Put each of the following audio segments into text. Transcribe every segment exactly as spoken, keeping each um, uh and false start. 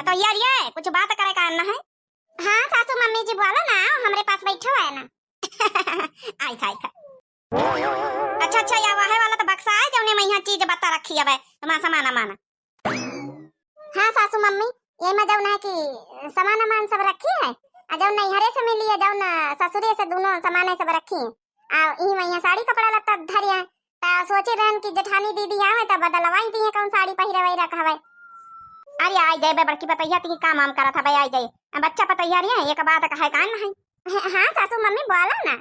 तो यार, ये कुछ बात करे का ना है? हाँ सासू मम्मी जी, बोलो ना, आओ, हमरे पास बैठो है ना। आई था, आई था। अच्छा, अच्छा, या वहे वाला तो बक्सा है, जौने में यहाँ चीज बत्ता रखी हवे, तुम्हारा सामान अमान। हाँ सासू मम्मी, ये में जौन है कि सामान अमान सब रखी है, आ जौन नैहरे से मिली है, जौन ससुरे से, दोनों सामान है सब रखी है। आ ई में यहाँ साड़ी कपड़ा लत्ता धरी है, ता सोचे रहन कि जेठानी दीदी आवे ता बदलवाई दिए, कौन साड़ी पहिरे वही रखा हवे। अरे आई जाए बड़की पतोहिया, ती काम वाम करत हवे, आई जाए। अब बच्चा पतोहिया रही है, एक बात कहे कान है। हाँ सासू मम्मी, बोलो ना।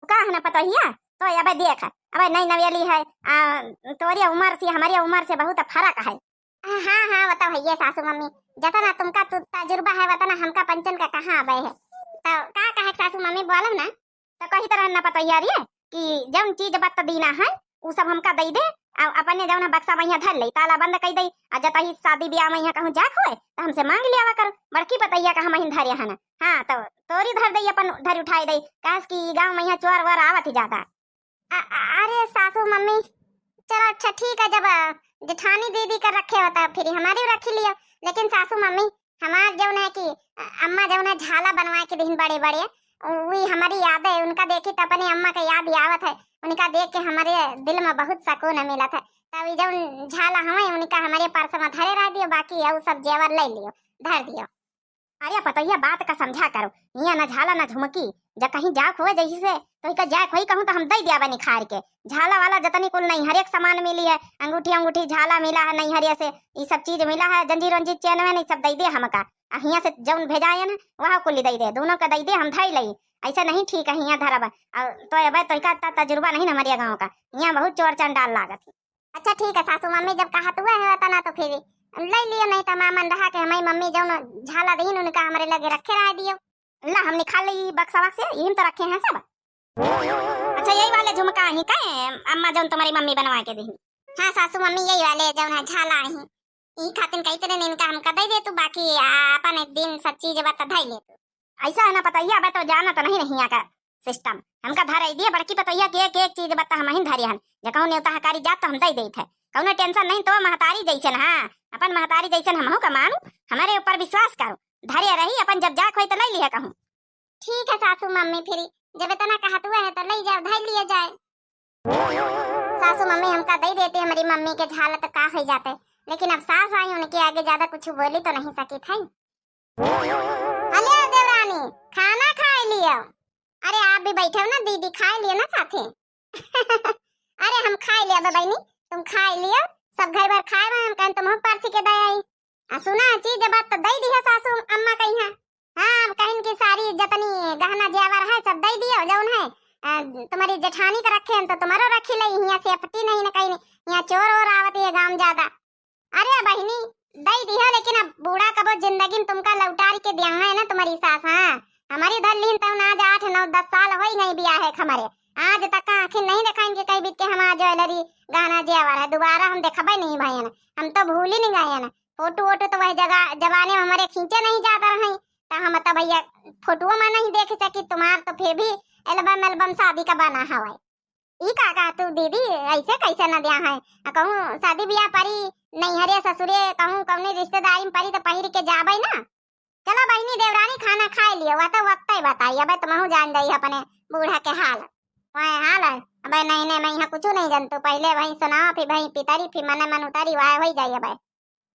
का है ना पतोहिया, तो अबे देख, अबे नई नवेली है, आ, तोरी उम्र से हमारी उम्र से बहुत फर्क है। हाँ, हाँ, वो तो है ये सासू मम्मी, जतना तुमका तु-, तजुर्बा है, वतना हमका पंचन का कहाँ अबे है। तो का कहे सासू मम्मी, बोलो ना। तो कही तरह ना पतोहिया रे कि जौन चीज बत्त दीना है, उ सब हमका दई दे, आ अपने जौन है बक्सा में यहाँ धर ले, ताला बंद कई दे, आ जतही शादी ब्याह में यहाँ कहूँ जाक होए, तो हमसे मांग लियावा करो, बड़की पतोहिया का हम ही धरे है ना। हाँ, तो तोरी धर दे, अपन धर उठाई दे, काहे कि गाँव में यहाँ चोर वोर आवत ही ज्यादा। अ-, अ-, अरे सासू मम्मी, चलो अच्छा ठीक है, जब, अ, जेठानी दीदी का रखे होता फिर हमारी रख लियो। लेकिन सासू मम्मी, हमार जौन है कि, अ, अम्मा जौन है झाला बनवा के दिन बड़े बड़े, वही हमारी याद है, उनका देखी तो अपने अम्मा का याद ही आवत है, उनका देख के हमारे दिल में बहुत सुकून मिलत है। तब ये जौन झाला हवे उनका हमारे पर्स में धरे रह दियो, बाकी ये सब जेवर ले लियो, धर दियो। अरे पतोहिया, बात का समझा करो, हियाँ न झाला न झुमकी, जब कहीं जाक हुए जही से, तो इका जाक होई कहूँ तो हम दई दिया बनी खार के। झाला वाला जतनी कुल नहीं, हर एक सामान मिली है, अंगूठी अंगूठी झाला मिला है नहीं हरिया से, ये सब चीज मिला है, जंजीर वंजीर चेन वेन, ये सब दई दे हमका। आ हियाँ से जौन भेजाए न, वह कुल दई दे, दोनों का दई दे, हम धई लई। ऐसा नहीं ठीक है, हियाँ धरब। आ, तो अब तो इका इतना तजुर्बा नहीं न हमारे गाँव का, हियाँ बहुत चोर चंडाल लागत है। अच्छा ठीक है सासू मम्मी, जब कहा तू है तना तो फिर ले लियो, नहीं तो मामन रहा के हमारी मम्मी जौन झाला दीन उनका हमारे लगे रखे रह दियो। ला हम निकाल ले बक्सा से, यही तो रखे हैं सब। अच्छा यही वाले झुमका ही का अम्मा जौन तुम्हारी मम्मी बनवा के दीन। हाँ सासू मम्मी यही वाले जौन है झाला ही, ई खातिन कही तेरे इनका हमका दे दे तू, बाकी आ, अपन एक दिन सब चीज बता धई ले तू। ऐसा है ना पतोहिया, अब तो जाना तो नहीं, नहीं का सिस्टम। हमका धर आई दिए बड़की पतोहिया के एक, एक चीज बता हम ही धरे हन। जे कहूँ नेवता हकारी जात तो हम दे देत है। कौनो टेंशन नहीं तो महतारी जैसन, हाँ, अपन महतारी जैसन हमहू का मानू, हमारे ऊपर विश्वास करो। धरे रही अपन, जब जाक होई तो ले लिया कहूँ। ठीक है सासू मम्मी, फिर जब इतना कहत हुआ है तो ले जाओ, धर लिया जाए। सासू मम्मी हमका दे देती हमारी मम्मी के झाला तो का हो जाते, लेकिन अब सास आई उनके आगे ज्यादा कुछ बोली तो नहीं सकी थी। अलिया देवरानी, खाना खाए लियो। अरे आप भी बैठे हो ना दीदी, खाए लियो ना साथे। अरे हम खाए लिया बे बहनी, तुम खाए लियो, सब घर भर खाए बा, हम कहन तुम परसी के दे आई। आ सुना चीज बात तो दे दी है सासू अम्मा कही है। हाँ, अब कहिन की सारी जतनी गहना जेवर है सब दे दियो, जौन है, आ, तुम्हारी जेठानी के रखे हैं तो तुम्हारो रखी ले, हियाँ safety नहीं न कहीं, हियाँ चोर ओर आवत है गाँव ज्यादा। अरे बहिनी, दई दिहा, लेकिन अब बूढ़ा कबो जिंदगी में तुमका लौटार के दिया है ना तुम्हारी सास, हाँ? हमारी धर लीन तब ना आज आठ, नौ, दस साल होई गई बियाह है हमारे। आज तक आँखें नहीं दिखाइन के कहीं बीत के हम आज ज्वेलरी, गहना, जेवर है, दोबारा हम देखबे नहीं भयन। हम तो भूल ही नहीं गए ना। फोटो वोटो तो वह जगह, जमाने में हमारे खींचे नहीं जाता रहे, तो हम तो भैया फोटो में नहीं देख सकी। तुम्हार तो फिर भी एल्बम, एल्बम शादी का बना हवा। ई का कहा तू दीदी, ऐसे कैसे न दिया है? आ कहूँ शादी बियाह परी, नैहरे ससुरे कहूँ कौने रिश्तेदारी में परी तो पहिर के जाबे ना। चलो बहिनी देवरानी खाना खाए लियो, वह तो वक्त ही बताई, अबे तुमहू जान जाई अपने बूढ़ा के हाल। वह हाल है, अबे नहीं नहीं, मैं यहाँ कुछ नहीं जानतू, पहले वही सुनाओ, फिर वही पितरी, फिर मने मन उतारी, वह हो जाई अबे।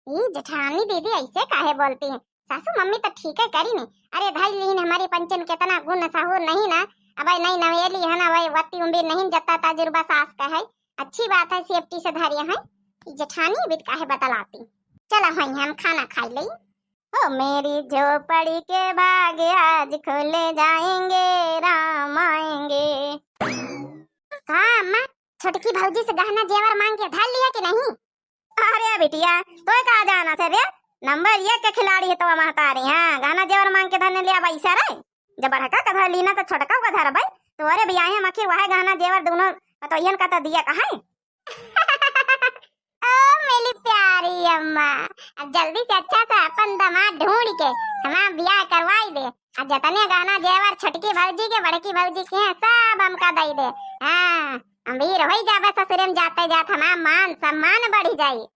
ई जेठानी दीदी ऐसे काहे बोलती हैं? सासू मम्मी तो ठीक है करी ने। अरे धई लीन हमारी पंचन कितना गुण सहूर नहीं ना। अब नहीं नवेली है ना, वही वत्ती उम्र नहीं जत्ता तजुर्बा सास का है। अच्छी बात है, safety से धरी है। ई जेठानी भी काहे बतलाती। चला भाई हम खाना खाई ले। ओ मेरी झोपड़ी के भाग आज खुले जाएंगे, राम आएंगे। का अम्मा, छोटकी भौजी से गहना जेवर मांग के धर लिया कि नहीं? अरे बिटिया, तोय का जाना थे रे, नंबर एक के खिलाड़ी है तो महतारी। हाँ, गहना जेवर मांग के धन लिया भाई से रे। जब बड़का का धर लीना तो छोटका का धर भाई। तो अरे बियाहे मखी वह गहना जेवर दोनों पतोहियन का तो दिया कहाँ? ओ मेरी प्यारी अम्मा, अब जल्दी से अच्छा सा अपन दामाद ढूंढ के हमारा ब्याह करवाई दे। अब जतने गहना जेवर छोटकी भौजी के, बड़की भौजी के हैं, सब हमका दई दे। हाँ, अमीर होई जाबे ससुरे में जाते जात, हमार मान सम्मान बढ़ी जाई।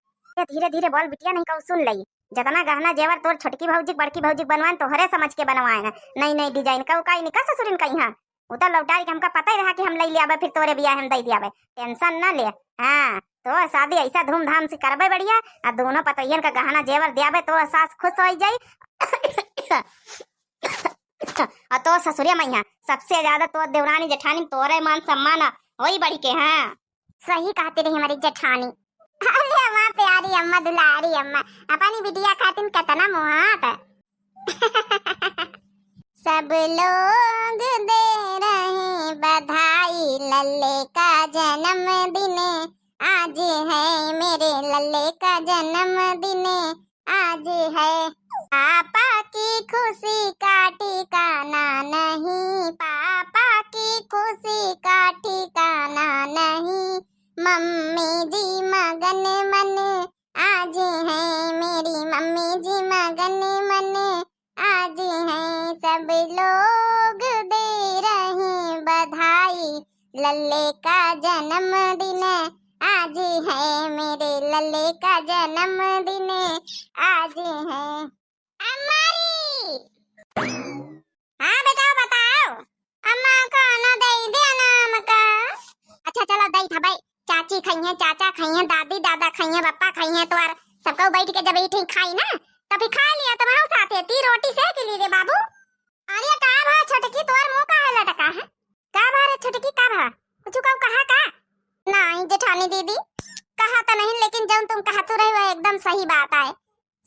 धीरे धीरे बोल बिटिया, नहीं कहूँ सुन लई। जतना गहना जेवर तोर छोटकी भौजी, बड़की भौजी बनवाएन, तोहरे समझ के बनवाएन। नई नई design का, का इनका ससुरिन का इहाँ। उ तो लौटाई के हमका पता ही रहा कि हम लई लियाबे, फिर तोरे बियाह हम दई दियाबे। Tension न ले। हाँ, तो शादी ऐसा धूमधाम से करबे बढ़िया, आ दोनों पतोहियन का गहना जेवर दियाबे, तो सास खुश होई जाई। और तो ससुरिया मैया सबसे ज्यादा तो देवरानी जेठानी तोरे मान सम्मान होई बढ़ी के। हाँ, सही कहती रही हमारी जेठानी। अरे अम्मा, प्यारी अम्मा, दुलारी अम्मा, अपनी बिटिया खातिन कितना मुहात। सब लोग दे रहे बधाई, लल्ले का जन्मदिन आज है, मेरे लल्ले का जन्मदिन आज है। पापा की खुशी का ठिकाना नहीं, पापा की खुशी का ठिकाना नहीं, मम्मी जी मगन मन आज है, मेरी मम्मी जी मगन मन आज है। सब लोग दे रहे बधाई, लल्ले का जन्मदिन आज है, मेरे लल्ले का जन्मदिन आज है। अम्मा री! हाँ बेटा, बताओ। अम्मा, खाना दे दे ना हमका। अच्छा, चलो, दे था भाई। चाची खइहें, चाचा खइहें, दादी दादा खइहें, पप्पा खइहें, तोर सबको बैठ के जब बैठी खाई ना, तभी खा लिया तुम्हारे साथे। ती रोटी सेक ली रे बाबू। अरे का भा छोटकी, तोर मुंह काहे लटका है? का भा रे छोटकी, का भा? कुछ कहू कहा का? नहीं जेठानी दीदी, कहा तो नहीं, लेकिन जौन तुम कहतू रही वह एकदम सही बात आए।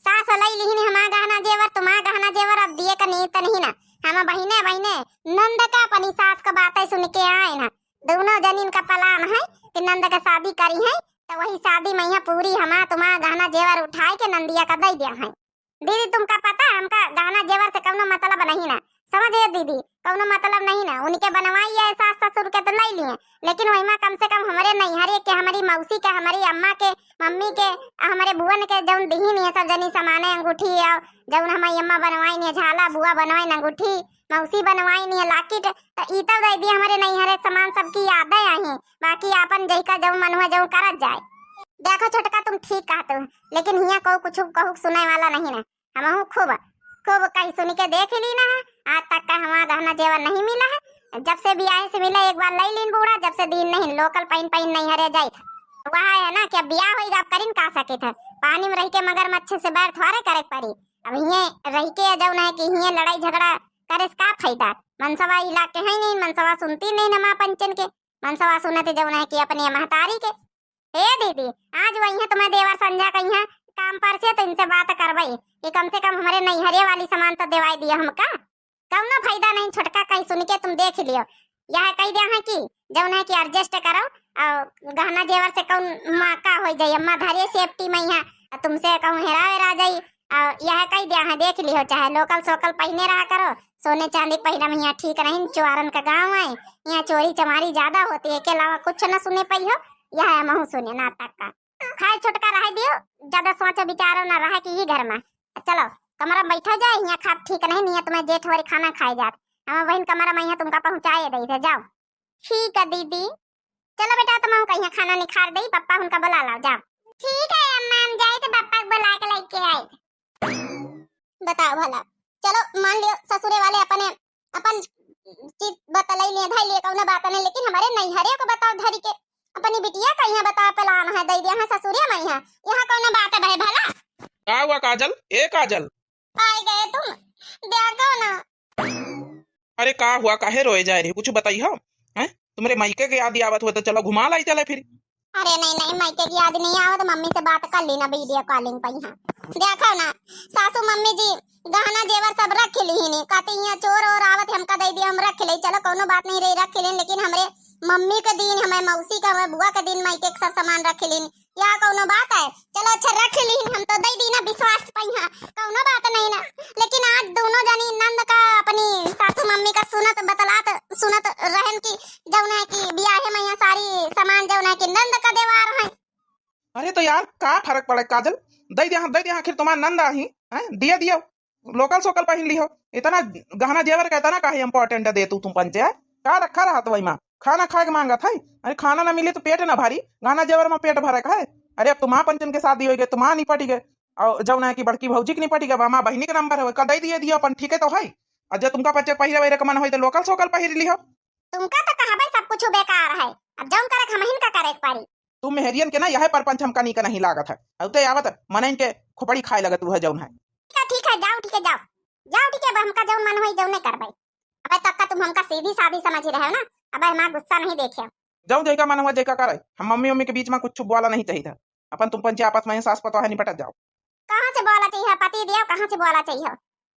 सास लई लिहिन हमार गहना जेवर, तुम्हार गहना जेवर अब दिए का नीत नहीं ना। हम बहिने बहिने नंद का अपनी सास का बातें सुन के आए ना। दोनों जनिन का plan है कि नंद का शादी करी है, तो वही शादी में यहाँ पूरी हमार तुम्हार गहना जेवर उठाए के नंदिया का दे दिया है। दीदी, तुमका पता है, हमका गहना जेवर से कौनो मतलब नहीं ना, समझे दीदी, कौनो मतलब नहीं ना। उनके बनवाई है सास ससुर के तो लई लिए, लेकिन वही में कम से कम हमरे नैहरे के, हमारी मौसी के, हमारी अम्मा के, मम्मी के, हमरे बुअन के जौन दिहिन है सब जनी सामाने, अंगूठी और जौन हमारी अम्मा बनवाइन है झाला, बुआ बनवाइन अंगूठी, मौसी बनवाइन है लाकिट, तो ई तब दे दिए हमरे नैहरे के सामान सबकी यादें आई, बाकी आपन जहिका जौन मन हुआ जौन करत जाए। देखो छोटका, तुम ठीक कहत हो, लेकिन हियाँ को कुछ कहू सुने वाला नहीं ना। हमहू खूब, खूब कही सुनी के देख ली ना है, आज तक का हमार गहना जेवर नहीं मिला है। जब से बियाहे से मिला, एक बार लई लीन बूढ़ा, जब से दीन नहीं, लोकल पहिन पहिन नैहरे जाइत। वह है ना कि अब बियाह होई, अब करिन का सकित है, पानी में रह के मगरमच्छ से बैर थोड़े करे के पड़ी। अब हिये रह के जौन है कि हिये लड़ाई झगड़ा करे से का फायदा? मनसवा इला के है नहीं, मनसवा सुनती नहीं ना माँ पंचन के, मनसवा सुनत जौन है कि अपने महतारी के। हे दीदी, आज वही है तुम्हें देवर संझा कही है काम पर से, तो इनसे बात करवाई कि कम से कम हमारे नैहरे वाली सामान तो देवाई दिया हमका। कौनो फायदा नहीं, छोटका कही सुन के तुम देख लियो। यह कही दिया है कि जौन है कि adjust करो और गहना जेवर से कौन माँ का हो जाई, अम्मा धरे safety में यहाँ, और तुमसे कहूँ हेरा वेरा जाई। और यह कही दिया है, देख लियो, चाहे लोकल सोकल पहिने रहा करो, सोने चांदी पहिरा में यहाँ ठीक नहीं, चुआरन का गाँव है, यहाँ चोरी चमारी ज्यादा होती है, के अलावा कुछ न सुने पाई हो। यह हमहू सुने ना तक का। खाए छोटका रहे दियो, ज्यादा सोचो विचारो ना रहे कि ई घर में। चलो कमरा में बैठो जाए, यहाँ खाब ठीक नहीं, नियत में जेठ वरी खाना खाए जात। हम बहन कमरा में यहाँ तुमका पहुँचाए दे थे, जाओ। ठीक है दीदी। चलो बेटा, तुम कहीं खाना निखार दे, पप्पा उनका बुला लाओ, जाओ। ठीक है अम्मा, हम जाए तो पप्पा को बुला के लेके आए। बताओ भला, चलो मान लियो ससुरे वाले अपने अपन चीज बतलाई लिए, धई लिए, कौनो बात नहीं, लेकिन हमारे नैहरे को बताओ धरी के, अपनी बिटिया का यहाँ बताओ plan है, दे दिया है ससुरे में यहाँ, यहाँ कौनो बात है भला? का हुआ काजल? ए काजल, आई गए तुम, देखो ना। अरे का हुआ, काहे रोए जाए रही, कुछ बताई हो? हैं, तुम्हारे मायके के याद आवत हुआ तो चलो घुमा लाई चले फिर। अरे नहीं नहीं, मायके की याद नहीं आवत, मम्मी से बात कर ली ना video calling पर यहाँ। देखो ना सासू मम्मी जी, गहना जेवर सब रख ली ही नहीं, कहती यहाँ चोर और आवत हमका दे दिया, हम रख ले, चलो कौनो बात नहीं रही, रख ले, लेकिन हमरे मम्मी के दिन, हमारे मौसी के, हमारे बुआ के दिन मायके के सब सामान रख ले। या कौनो बात है? चलो अच्छा रख ली, हम तो दे दी ना, विश्वास पे यहाँ कौनो बात नहीं ना। लेकिन आज दोनों जनी नंद का अपनी सासू मम्मी का सुनत बतलात सुनत रहन की जौन है कि बियाहे में यहाँ सारी सामान जौन है कि नंद का देवार है। अरे तो यार का फर्क पड़े काजल, दे दिया, दे दिया, आखिर तुम्हार नंद आही हैं, दिया दिया। लोकल सोकल पहिन ली हो, इतना गहना जेवर का इतना काहे important दे तू तुम पंचे? का रखा रहा तो वही माँ खाना खाए के मांगत है? अरे खाना ना मिले तो पेट ना भरी, गहना जेवर में पेट भरे का है? अरे अब तुम्हार पंचन के शादी हो गए, तुम्हार निपट गए, और जौन है कि बड़की भौजी के निपटी गवा, माँ बहिनी के नंबर है, का दे दिए दियो अपन, ठीक है तो है। और जो तुमका पच्चे पहिरे वहिरे के मन होई तो लोकल सोकल पहिर लिहो। तुमका तो कहबे सब कुछ बेकार है, अब जौन करे के हमहिन का करे के पड़ी। तुम मेहरियन के ना यह परपंच हमका नीक नहीं लागत है। अब ते आवत मनइन के खोपड़ी खाए लगत है जौन है। ठीक है, ठीक है, जाओ, ठीक है, जाओ, जाओ, ठीक है, अब हमका जौन मन होई जौने करबे। अबे तब का तुम हमका सीधी सादी समझ रहे हो ना, अबे हमारा गुस्सा नहीं देखे। जाओ, जेका मन हुआ जेका करे, हम मम्मी मम्मी के बीच में कुछ बोला नहीं चाहिए था। अपन तुम पंचे आपस में सास पतोह निपटत जाओ। कहाँ से बोला चाहिए पति दिया, कहाँ से बोला चाहिए?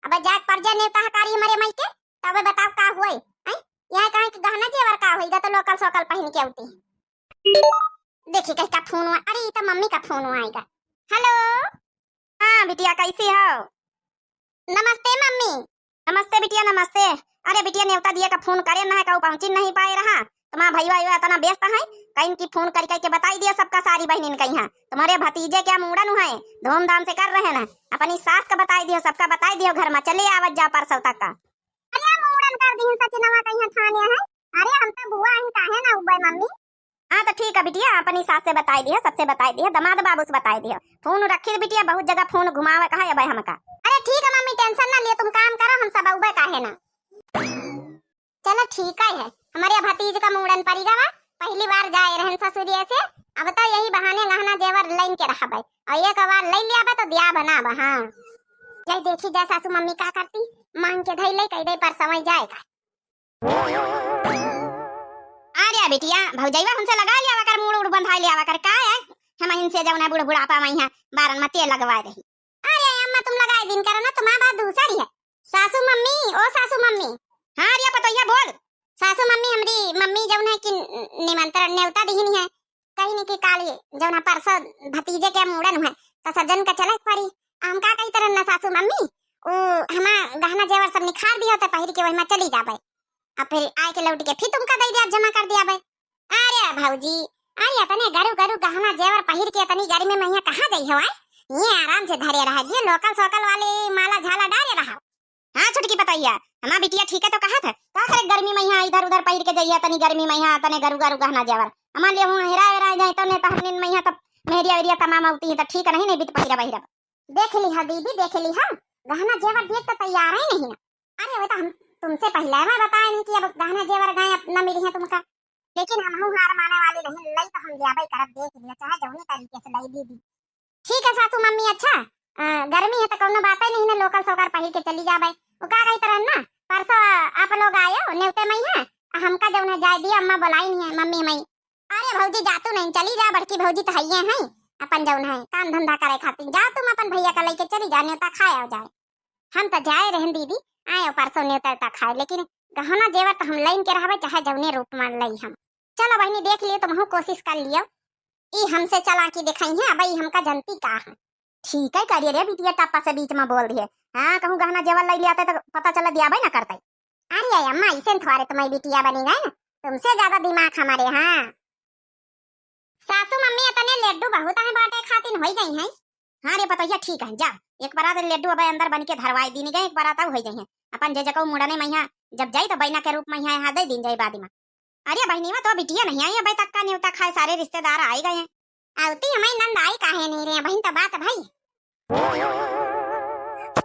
अबे जाए पर जे नेवता हकारी हमारे माई के, तबे बताओ का हुए? हैं? यहाँ कहाँ के गहना जेवर का होइगा तो लोकल सोकल पहन के आती है। देखी कहीं का फोन हुआ, अरे ये तो मम्मी का फोन हुआ आएगा। हेलो। हाँ बिटिया, कैसी हो? नमस्ते मम्मी। नमस्ते बिटिया, नमस्ते। अरे बिटिया, नेवता दिए का फोन करे ना है, कहू पहुँची नहीं पाए रहा। तुम्हारा भैया यो इतना व्यस्त है, कहीं की फोन करी कही के बताई दिया सबका, सारी बहनिन कही है तुम्हारे भतीजे के मूड़न है, धूमधाम से कर रहे हैं। अपनी सास का बताई दियो, सबका बताई दियो, घर में चले आवत जा परसों तक का। अरे मूड़न कर दी सचिनवा कहीं ठाने है। अरे हम तो बुआ ही काहे ना उबे मम्मी। हाँ तो ठीक है बिटिया, अपनी सास से बताई दिया, सबसे बताई दिया, दामाद बाबू से बताई दिया। फोन रखी बिटिया, बहुत जगह फोन घुमावे कहा अब हमका। अरे ठीक है मम्मी, टेंशन ना लियो, तुम काम करो, हम सब उबे काहे ना। चलो ठीक है, हमारे भतीज का मूड़न पड़ी गवा, पहली बार जाए रहन ससुरिया से, अब तो यही बहाने गहना जेवर लाइन के रहबे, और एक बार ले लियाबे तो दिया बनाबे। हाँ, जय देखी जय सासू मम्मी का करती, मांग के धई ले कह दे पर समय जाएगा। अरे बिटिया, भौजैया हमसे लगा लिया कर, मूड़ उड़ बंधा लिया कर, का है? हम इनसे जौन है बूढ़ बुढ़ापा में यहाँ बारन में तेल लगवा रही। अरे अम्मा, तुम लगाए दिन करो ना, तुम्हारा बात दूसरी है। सासू मम्मी, ओ सासू मम्मी। हाँ रे पतोहिया, बोल। सासू मम्मी, हमरी मम्मी जौन है कि निमंत्रण नेवता दिहिन है, कहीं नहीं कि काली जौन है परसों भतीजे के मूड़न है, तो सब जन का चले के पड़ी। हम का कही तरह ना सासू मम्मी, उ हमा गहना जेवर सब निखार दियो तो पहिर के वही में चली जाबे, अब फिर आए के लौट के फिर तुमका दे दिया, जमा कर दिया बे। अरे भौजी, अरे इतने गरु गरु गहना जेवर पहिर के इतनी गर्मी में यहाँ कहाँ जाई हो आए? ये आराम से धरे रहा, ये लोकल सोकल वाले माला झाला डाले रहा। हाँ छोटकी पतोहिया, हमार बिटिया ठीक है तो कहा था, का करे गर्मी में यहाँ इधर उधर पहिर के जाइए, तनी गर्मी में यहाँ तने गरु गरु गहना जेवर। हमार लिए हूँ हेरा हेरा जाए तो ने तहन में यहाँ तब मेहरिया वेरिया तमाम होती है तो ठीक नहीं, नहीं बीत पहिरा बहिरा। देख लिहा दीदी, देख लिहा, गहना जेवर देख तो तैयार है नहीं ना। अरे वो तो हम तुमसे पहले में बताए नहीं कि अब गहना जेवर गए अब न मिली है तुमका, लेकिन हम हूँ हार माने वाली नहीं, लई तो हम जाबे करब, देख लिया चाहे जौनी तरीके से लई दीदी। ठीक है सासू मम्मी, अच्छा, अ, गर्मी है तो कौनो बात ही नहीं ना, लोकल सोकर पहिर के चली जाबे। वो का कही तरह ना, परसों आप लोग आयो नेवते मई है, हमका जौन है जाए दियो, अम्मा बुलाई नहीं है मम्मी मई। अरे भौजी जा तू नहीं, चली जा, बड़की भौजी तो हइये हैं अपन जौन है काम धंधा करे खातिर, जा तुम अपन भैया का लेके चली जा, नेवता खाए आओ जाए। हम तो जाए रहन दीदी, आए परसों नेवता उता खाए, लेकिन गहना जेवर तो हम लाइन के रहबे चाहे जौने रूप में लई हम। चलो बहनी देख लियो, तुमहू कोशिश कर लियो। ई हमसे चालाकी दिखाई है, अब ई हमका जनती का है। ठीक है करिए रे बिटिया, टप्पा से बीच में बोल दिए। हाँ कहूँ गहना जेवर लई लियाते तो पता चला दियाबे ना करते। अरे अम्मा, ऐसे थोड़े तुम्हारी बिटिया बनी गए ना, तुमसे ज्यादा दिमाग हमारे। हाँ सासू मम्मी, इतने लड्डू बहुत है बाटे खातिन होई गई हैं। हाँ रे पतोहिया ठीक है, जा एक बार लड्डू अब अंदर बन के धरवाई दीनी गए, एक बार तब होई गई हैं। अपन जे जको मुड़ने मैया जब जाई तो बहना के रूप में यहाँ दे दीन जाई बाद में। अरे बहनी में तो बिटिया नहीं आई अबे तक का, नेवता खाए सारे रिश्तेदार आई गए हैं। आवती हमारी नंद आई काहे नहीं रे बहन, तो बात भाई।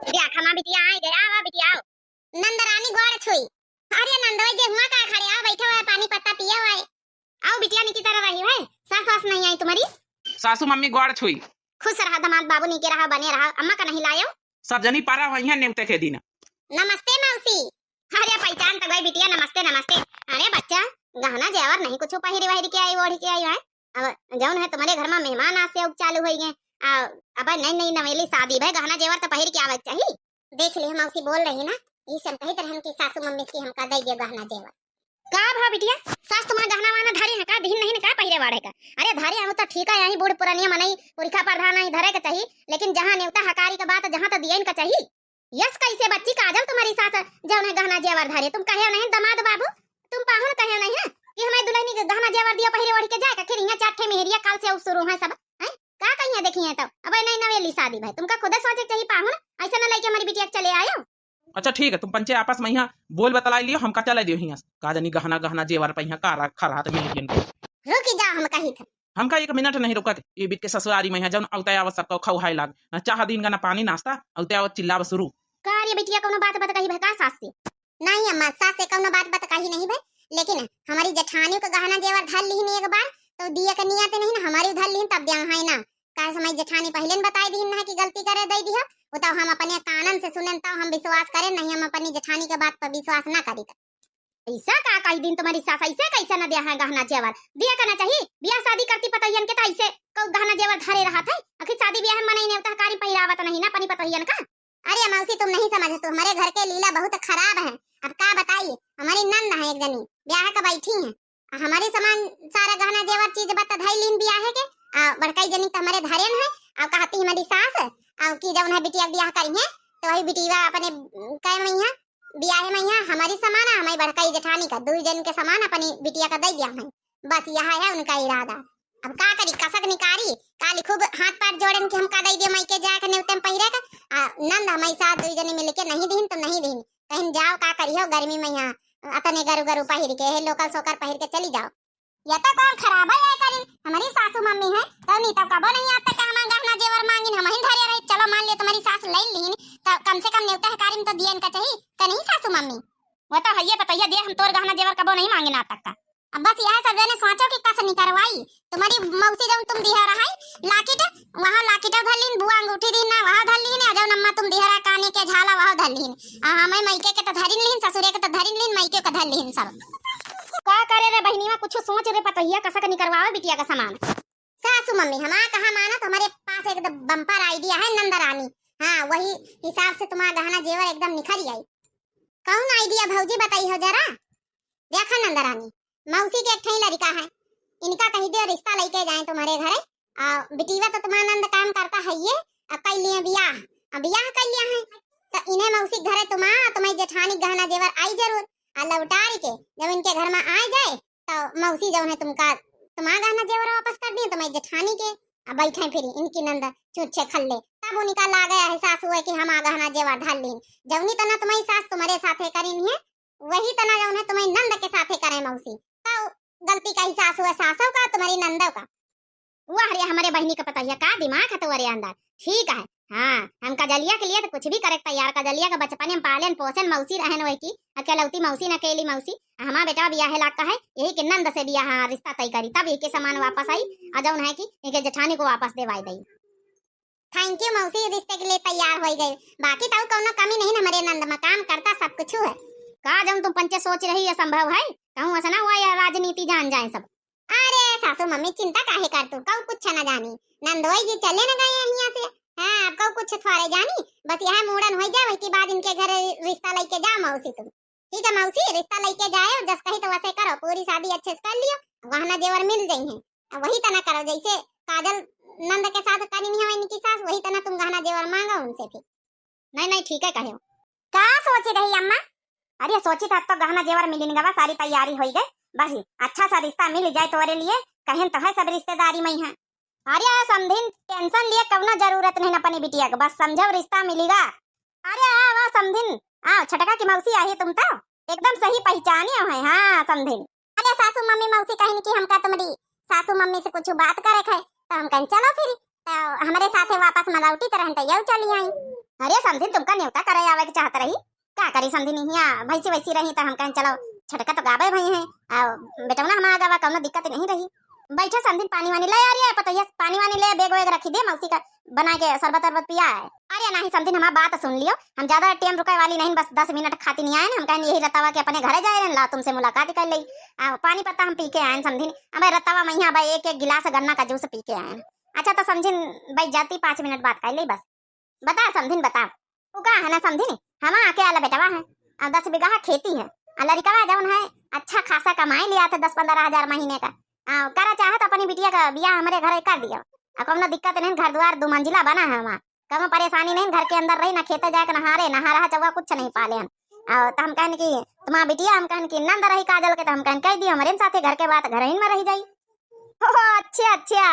देख हमार बिटिया आई गया, आवा बिटिया आओ। नंद रानी गोड़ छुई। अरे नंदोई जे हुआ का खड़े, आओ बैठे हुए, पानी पत्ता पिए हुए। आओ बिटिया निकी तरह रही है, सास वास नहीं आई तुम्हारी? सासू मम्मी गोड़ छुई। खुश रहा दामाद बाबू, निके रहा, बने रहा। अम्मा का नहीं लायो? सब जनी पारा हुई है नेवते के दिन। नमस्ते मौसी। अरे पहचान तो गई बिटिया, नमस्ते नमस्ते। अरे बच्चा, गहना जेवर नहीं कुछ पहिरी वहिरी के आई, ओढ़ी के आई है? अब जौन है तुम्हारे घर में मेहमान आज से अब चालू होई गए। आ, अब नई नई नवेली शादी भई, गहना जेवर तो पहिर के आवे के चाही। देख ले मौसी बोल रही ना, ई सब कहित रहन कि सासू मम्मी से कि हमका दे दियो गहना जेवर। का भा बिटिया, सास तुम्हार गहना वहना धरे हैं का, दिहिन नहीं न का पहिरे वाढ़े का? अरे धरे हैं तो ठीक है, यही बूढ़ पुरानिया मनई पुरखा प्रधान आई धरे के चाही, लेकिन जहाँ नेवता हकारी के बात जहाँ तो दियन का चाही। यस कैसे बच्ची काजल तुम्हारी सास जौन है गहना जेवर धरे, तुम कहे नहीं दामाद बाबू, तुम पाहुन कहे नहीं है कि हमारी दुल्हनी के गहना जेवर दिया पहिरे ओढ़ के जाए का, फिर यहाँ चार ठे मेहरिया काल से अब शुरू है सब, हैं? का कहिए देखिए तो, अब नई नवेली शादी भई, तुमका खुदे सोचे के चाही पाहुन, ऐसे न लेके हमारी बिटिया के चले आयो। अच्छा ठीक है, तुम पंचे आपस में यहाँ बोल बतलाई लियो, हमका चले दियो यहाँ से। का जानी गहना गहना जेवर पे यहाँ का रखा रहा तो मेहरियन के। रुकी जाओ, हम कही थे। हमका एक मिनट नहीं रुकत। ये बिट के ससुरारी में है, जौन अउते आवत सबका खौहाए लाग, ना चाह दीन का, ना पानी नाश्ता, अउते आवत चिल्लाव शुरू। का रे बिटिया, कौनो बात बत कही भै का सास से? नहीं अम्मा, सास से कौनो बात बत कही नहीं भै, लेकिन हमारी जेठानी का गहना जेवर धर लिहिन एक बार, तो दिए के नियत नहीं ना, हमारी धर लिहिन तब ब्याह है ना। काहे से हमारी जेठानी पहले न बताई दीन ना कि गलती करे दे दिया, वो तो हम अपने कानन से सुनेन तब हम विश्वास करेन, नहीं हम अपनी जेठानी के बात पर विश्वास ना करी। ऐसा का कही दीन तुम्हारी सास, ऐसे कैसे न दिया है गहना जेवर? दिया करना चाहिए, ब्याह शादी करती पतोहियन के तो ऐसे कौ गहना जेवर धरे रहत है, आखिर शादी ब्याह में मनई नेवता हकारी पहिरावत नहीं ना अपनी पतोहियन का। अरे मौसी, तुम नहीं समझ, तो हमारे घर के लीला बहुत खराब है। अब का बताई, हमारी नंद है एक जनी, ब्याह का बैठी है, आ हमारे सामान सारा गहना जेवर चीज बत धई लीन ब्याह के, आ बड़काई जनी तो हमारे धरेन है, आ कहती हमारी सास, आ कि जौन है बिटिया के ब्याह करी है, तो वही बिटिया अपने कै मैया बियाहे में यहाँ हमारी सामान, हमारी बड़काई जेठानी का, दुई जन के सामान अपनी बिटिया का दे दिया है। बस यह है उनका इरादा। अब का करी, कसक निकारी, काली खूब हाथ पैर जोड़न कि हमका दे दियो माई के जाके नेवते में पहिरे का। आ नंद हमारी साथ दुई जने मिल के नहीं दीन तो नहीं दीन, कहीं जाओ का करियो गर्मी में यहाँ अतने गरु गरु पहिर के, हे लोकल सोकर पहिर के चली जाओ। ये तो कौन खराब है, ये करिन हमारी सासू मम्मी है, तो नहीं तो कबो नहीं आता कि हमारा गहना जेवर मांगिन, हम ही धरे रही। चलो मान लियो तुम्हारी सास ले लीन, तो कम से कम नेवता हकारी में तो दियन का चाहिए, का नहीं सासू मम्मी? वो तो है, ये पतैया दे, हम तोर गहना जेवर कबो नहीं मांगिन आज तक का। अब बस यह सब जने सोचो कि कस निकरवाई, तुम्हारी मौसी जब तुम दिया रहा है लाकिट, वहाँ लाकिट धर लीन, बुआ अंगूठी दीन ना, वहाँ धर लीन, आ जौन अम्मा तुम दिहरा काने के झाला, वहाँ धर लीन। आ हमें मायके के तो धरिन लीन, ससुरे के तो धरिन लीन, मायके के धर लीन सब। का करे रे बहिनीवा, कुछ सोच रे पतोहिया, कसक निकरवावे बिटिया का सामान। सासू मम्मी, हमारा कहा माना, तुम्हारे पास एक बम्पर आइडिया है नंदरानी। हाँ, वही हिसाब से तुम्हारा गहना जेवर एकदम निखर आई। कौन आइडिया भौजी, बताई हो जरा। देखा नंदरानी, मौसी के एक ठे लड़का है, इनका कही दियो रिश्ता लेके जाए तुम्हारे घरे। आ बिटिया तो तुम्हारा नंद काम करता है ये, अब कर लिए ब्याह, अब ब्याह कर लिया है, तो इन्हें मौसी के घरे तुम्हारा, तुम्हारी जेठानी गहना जेवर आई जरूर, आ लौटार के जब इनके घर में आ जाए, तो मौसी जौन है तुमका, तुम्हारा गहना जेवर वापस कर दिए तुम्हारी जेठानी के, आ बैठे फिर इनकी नंद चूचे खल्ले। तब उनका लागे एहसास हुए कि हम आ गहना जेवर धर लीन, जौनी तना तुम्हारी सास तुम्हारे साथे करीन है, वही तना जौन है तुम्हारी नंद के साथे करे मौसी। तो गलती का एहसास हुआ सासों का, तुम्हारी नंदों का। वाह रे, हमारे बहिनी का पतोहिया, का दिमाग है तोरे अंदर। ठीक है, हाँ, हम कजलिया के लिए तो कुछ भी करे तैयार। कजलिया का बचपने में पालेन पोसेन, मौसी रहेन वही की, अकेलौती मौसी न अकेली मौसी। हमारा बेटा बियाहे लाग का है, यही के नंद से बियाह, हाँ, रिश्ता तय करी, तब यही के सामान वापस आई, और जौन है कि यही के जेठानी को वापस देवाई दई। Thank you मौसी, रिश्ते के लिए तैयार हो गए, बाकी तो कौनो कमी नहीं न, हमारे नंद में काम करता सब कुछ है। का जौन तुम पंचे सोच रही, ये संभव है? कहूँ ऐसा ना हुआ यह राजनीति जान जाए सब। अरे सासू मम्मी, चिंता काहे कर तू, कऊ कुछ न जानी। नंदोई जी चले न गए हैं यहाँ से। हाँ, अब कऊ कुछ थोड़े जानी, बस यह मूड़न हो जाए, वही के बाद इनके घर रिश्ता लेके जा मौसी तुम। ठीक है मौसी, रिश्ता लेके जाए, जस कही तो वैसे करो, पूरी शादी अच्छे से कर लियो, गहना जेवर मिल जाई है। अब वही तना करो, जैसे काजल नंद के साथ करी नहीं हो इनकी सास, वही तना तुम गहना जेवर मांगो उनसे फिर। नहीं, नहीं, ठीक है कहे हो। का सोची रही अम्मा? अरे सोची था तो गहना जेवर मिलिन गवा, सारी तैयारी होई गई, बस अच्छा सा रिश्ता मिल जाए तोरे लिए, कहेन तो है सब रिश्तेदारी में है। अरे समधिन, tension लिए कवनो जरूरत नहीं अपनी बिटिया के, बस समझो रिश्ता मिलेगा। अरे आओ, आओ समधिन, आओ, छोटका की मौसी आई तुम तो, एकदम सही पहचानी हो है। हाँ समधिन। अरे सासू मम्मी मौसी कहिन कि हमका तुम्हारी सासू मम्मी से कुछ बात करे है, तो हम कहें चलो फिर, तो हमारे साथे वापस मलौटी तो रहन तो यू चली आई। अरे समधिन, तुमका नेवता करे आवे के चाहत रही, का करी समधिन, हिया भैंसी वैसी रही तो हम कहें चलो, छोटका तो गावे भई है, आ बेटौना हमारा गावा, कौनो दिक्कत नहीं रही। बैठो समधिन, पानी वानी ले आ रही है, पतोहिया पानी वानी ले, bag वैग रखी दे, मौसी का बना के शरबत अरबत पिया है। अरे नहीं समधिन, हमार बात सुन लियो, हम ज्यादा time रुके वाली नहीं, बस दस मिनट खाती नहीं आए ना, हम कहें यही रतावा के अपने घरे जाए रहन, ला तुमसे मुलाकात कर ली। आ, पानी पत्ता हम पी के आए समधिन, अब रतावा मैया अब एक एक गिलास गन्ना का juice पी के आए। अच्छा तो समधिन बैठ जाती, पाँच मिनट बात कर ली बस। बता समधिन, बता। वो का है ना समधिन, हम आके आला बेटवा है, आ दस बीघा खेती है, आ लड़कवा जौन है अच्छा खासा कमाई लिया था दस पन्द्रह हजार महीने का। आ, करा चाहत अपनी बिटिया का बियाह हमरे घर कर दियो, आ कौनो दिक्कत नहीं, घर द्वार दो मंजिला बना है हमार, कौनो परेशानी नहीं, घर के अंदर रही, ना खेते जाए के नहारे, नहा रहा चौवा कुछ नहीं पाले हम। आ, तो हम कहन कि तुम्हारा बिटिया, हम कहन कि नंद रही काजल के, तो हम कहन कह दियो हमरे साथे घर के बात घर में रह जाई। ओ अच्छा, अच्छा,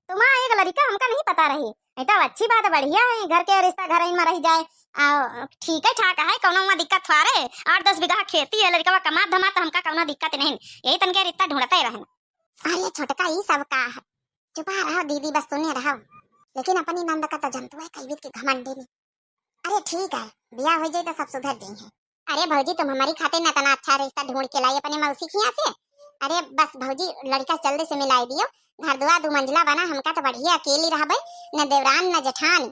तुम्हारा एक लड़का हमका नहीं पता रही, नहीं तो अच्छी बात, बढ़िया है, घर के रिश्ता घर में रह जाए। आ, ठीक है, ठाक है, कौनो वहाँ दिक्कत थोड़े, आठ दस बीघा खेती है, लड़का कमात धमात, हमका कौनो दिक्कत नहीं, यही तनके रिश्ता ढूंढते रहन। अरे छोटका, ई सब का है? चुपा रहो दीदी, बस सुने रहो। लेकिन अपनी नंद का तो जनतु है, कई बीत के घमंडी में। अरे ठीक है, बियाह हो जाए तो सब सुधर जाई है। अरे भौजी, तुम हमारी खातिर न इतना अच्छा रिश्ता ढूंढ के लाई अपने मौसी के यहाँ से। अरे बस भौजी, लड़का जल्दी से मिलाई दियो, घर दुआर दो मंजिला बना, हमका तो बढ़िया अकेली रहबे, न देवरान न जेठान।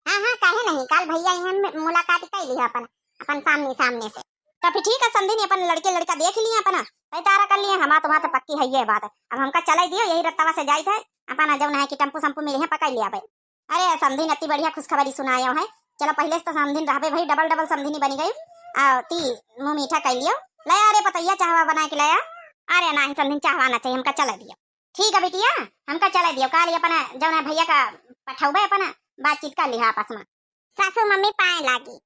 हाँ हाँ, काहे नहीं, काल भैया यहाँ मु-, मुलाकात कर लियो अपन, अपन सामने सामने से। तो फिर ठीक है समधिन, अपन लड़के लड़का देख लिए अपना, तय तारा कर लिए, हमार तुम्हार तो पक्की है ये बात। अब हमका चलाई दियो, यही रस्तवा से जाइत है, अपन जौन है कि टेम्पू सम्पू मिली है, पकड़ लिया भाई। अरे समधिन, अति बढ़िया खुशखबरी सुनायो है। चलो पहले से तो समधिन रहबे भाई, डबल डबल समधिनी बनी गई। आ ती मुँह मीठा कर लियो। ले आ रे पतैया, चाहवा बना के ले आ। अरे नाही समधिन, चाहवा ना चाहिए, हमका चला दियो। ठीक है बिटिया, हमका चला दियो, काल ही अपना जौन है भैया का पठौबे, अपना बातचीत कर लिहा आपस में। सासू मम्मी पाए लागी।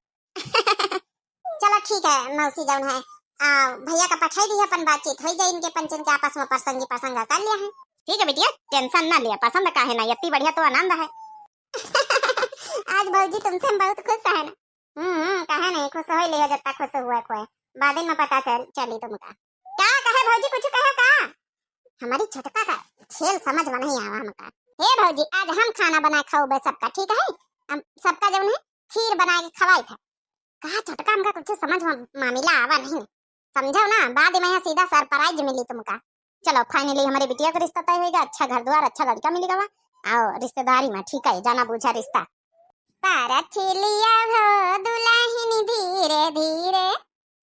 चलो ठीक है मौसी, जौन है, आ, भैया का पठाई दी, अपन बातचीत हो जाए, इनके पंचन के आपस में प्रसंगी प्रसंग कर लिया है। ठीक है बिटिया, टेंशन ना लिया, पसंद काहे ना, इतनी बढ़िया तो आनंद है। आज भौजी तुमसे हम बहुत खुश है ना। हम्म हम्म, काहे नहीं खुश हो लिया, जितना खुश हुआ खोए, बाद में पता चल चली तुमका। का कहे भौजी, कुछ कहे का? हमारी छोटका का खेल समझ में नहीं आवा हमका। हे भौजी, आज हम खाना बना खाओ बे सबका, ठीक है? हम सबका जौन है खीर बना के खवाई था। कहा छोटका, हमका कुछ समझ में मामला आवा नहीं, समझो ना, बाद में यहाँ सीधा सरप्राइज मिली तुमका। चलो finally हमारे बिटिया का रिश्ता तय होइगा, अच्छा घर द्वार, अच्छा लड़का मिली गवा। आओ रिश्तेदारी में, ठीक है, जाना बूझा रिश्ता। पारा छिलिया हो दुलहिन धीरे धीरे।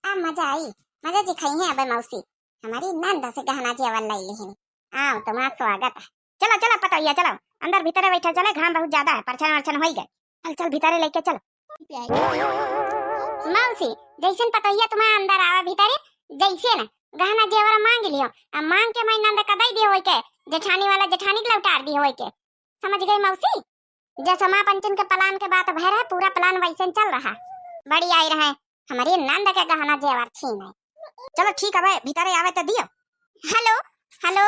अब मजा आई, मजा जी खाई है अब मौसी। हमारी नंद से गहना जेवर लाई लिहिन। आओ, तुम्हारा स्वागत है। चलो, चलो, पतोहिया, चलो, अंदर भीतरे बैठा चले, घाम बहुत ज्यादा है, परछन वरछन होई गए। चल, चल, भीतरे लेके चल। मौसी, जैसन पतोहिया तुम्हारा अंदर आवा भीतरे, जैसे न गहना जेवर मांग लियो, आ मांग के मैं नंद का दई दियो होई के, जेठानी वाला जेठानी के लौटार दियो होई के। समझ गई मौसी? जैसे माँ पंचन के प्लान के बात भय रहे, पूरा प्लान वैसे चल रहा। बड़ी आई रहे, हमारी नंद के गहना जेवर छीन है। चलो ठीक है, भीतरे आवे तो दियो। हेलो, हेलो।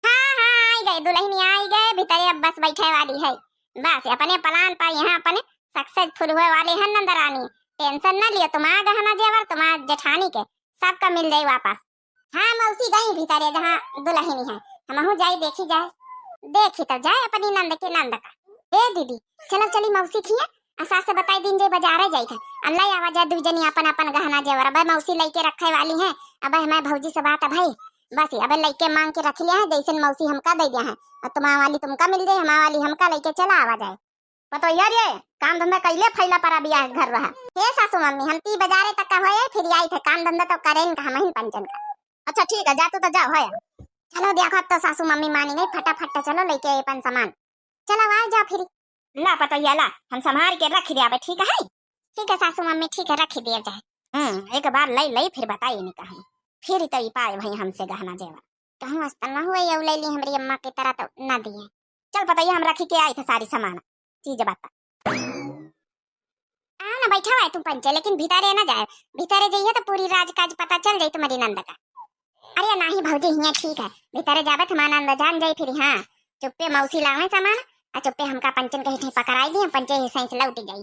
हाँ, हाँ, आई गए, दुलहिनी आई गए, भीतरे अब बस बैठे वाली है। बस अपने प्लान पर यहाँ अपने सक्सेसफुल हुए वाले हैं नंद रानी। टेंशन ना लियो, तुम्हारा गहना जेवर, तुम्हारा जेठानी के, सबका मिल जाई वापस। हाँ मौसी, गई भीतरे जहाँ दुलहिनी है, हमहू जाई देखी जाए। देखी तब जाए अपनी नंद के नंद का। ए दीदी, चलो चली मौसी खिया, आ सास से बताई दिन जे बाजारे जाई थे, अल्लाह आवा जाए दुई जनी अपन अपन गहना जेवर। अब मौसी लइके रखे वाली है, अब हमारे भौजी से बात है भाई, बस अब लइके मांग के रख लिया है, जैसन मौसी हमका दे दिया है, और तुम्हारा वाली तुमका मिल जाए, हमारा वाली हमका लइके चला आवा जाए। पतोहिया रे, काम धंधा कैले फैला परा बियाह घर रहा। हे सासू मम्मी, हम ती बाजारे तक का होए, फिर आई थे, काम धंधा तो करें का हमहिन पंचन का। अच्छा ठीक है, जा तू तो जाओ है। चलो देखो, अब तो सासू मम्मी मानी नहीं, फटाफट तो चलो लेके आए अपन सामान। चलो आओ जाओ फिर। ला पतोहिया ला, हम संभाल के रख दिया बे, ठीक है? ठीक है सासू मम्मी, ठीक है, रख दिया जाए। हम्म, एक बार ले ले फिर बताइए नहीं कहीं, फिर तो ई पाए भाई हमसे गहना जेवर। कहूँ अस्तन ना हुए, यू ले ली हमरी अम्मा की तरह तो ना दिए। चल पतैया, हम रखी के आई थे सारी सामान, चीज बात। आ ना बैठा हुआ है तू पंचे, लेकिन भीतरे ना जाए, भीतरे जाइए तो पूरी राज काज पता चल जाई तुम्हारी नंद का। अरे नाही भौजी, हियाँ ठीक है, भीतरे जाबे तो हमार नंद जान जाई फिर। हाँ, चुप्पे मौसी लावे सामान, आ चुप्पे हमका पंचन कहीं ठे पकड़ाई दिए, पंचे ही सही से लौट जाई।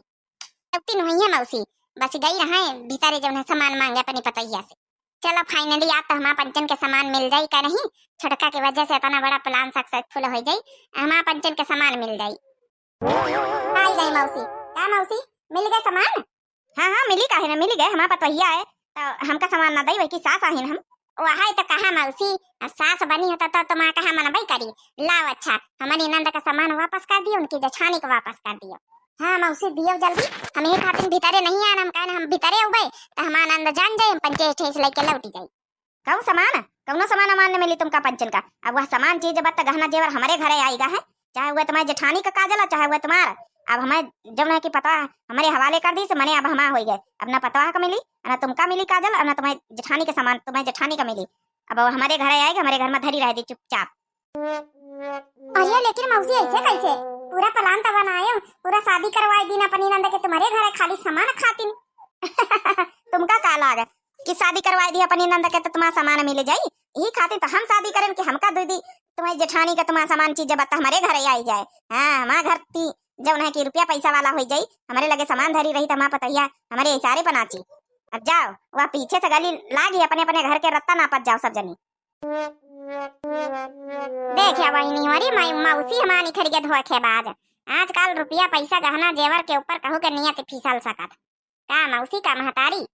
लौटी नहीं है मौसी, बस गई रहे भीतरे जौन है सामान मांगे अपनी पतैया से। चलो finally आज तो हमार पंचन के सामान मिल जाई, का नहीं? छोटका की वजह से इतना बड़ा प्लान सक्सेसफुल हो जाई, हमार पंचन के सामान मिल जाई। आई गई मौसी। का मौसी, मिल गए सामान? हाँ हाँ, मिली काहे ना, मिली गए, हमार पतोहिया है तो हमका सामान ना दई, वही की सास आहिन हम। वही तो कहा मौसी, अब सास बनी होता तो तुम्हारा कहा मनबई करी। लाओ अच्छा, हमारी नंद का सामान वापस कर दियो, उनकी जेठानी को वापस कर दियो। हाँ मौसी, दियो जल्दी, हम यही खातिर भीतरे नहीं आना, हम कहना हम भीतरे उबे तो हमार नंद जान जाए, हम पंचे ठेस लेके लौट जाई। कौन सामान? कौनो सामान अमान न मिली तुमका पंचन का। अब वह सामान चीज बत गहना जेवर हमारे घरे आएगा है, चाहे वह तुम्हारे जेठानी का काजल है, चाहे वह तुम्हारा। अब हमें जौन है कि पता हमारे हवाले कर दी से मने अब हमार होई गए। अब ना पतवा का मिली, ना तुमका मिली काजल, और ना तुम्हारे जेठानी के सामान तुम्हारे जेठानी का मिली। अब वो हमारे घरे आएगा, हमारे घर में धरी रह दी चुपचाप। अरे लेकिन मौसी ऐसे कैसे? पूरा प्लान तो बनाए, पूरा शादी करवाए दिन अपनी नंद के तुम्हारे घर खाली सामान खातिन। तुमका का लाग कि शादी करवाए दी अपनी नंद के तो तुम्हारा सामान मिल जाई? यही खातिर तो हम शादी करें कि हमका दे दी तुम्हारी जेठानी का तुम्हारा सामान चीज बता हमारे घर आई जाए। हाँ, हमारे घर ती जौन है कि रुपया पैसा वाला हो जाई, हमारे लगे सामान धरी रही तो हमारा पतैया हमारे इशारे पर नाची। अब जाओ, वह पीछे से गली लागी अपने अपने घर के रत्ता नापत जाओ सब जनी। देखे बहिनी, हमारी माई, मौसी हमारी खड़ी के धोखेबाज। आजकल रुपया पैसा गहना जेवर के ऊपर कहू के नियत फिसल सकत। का मौसी का महतारी,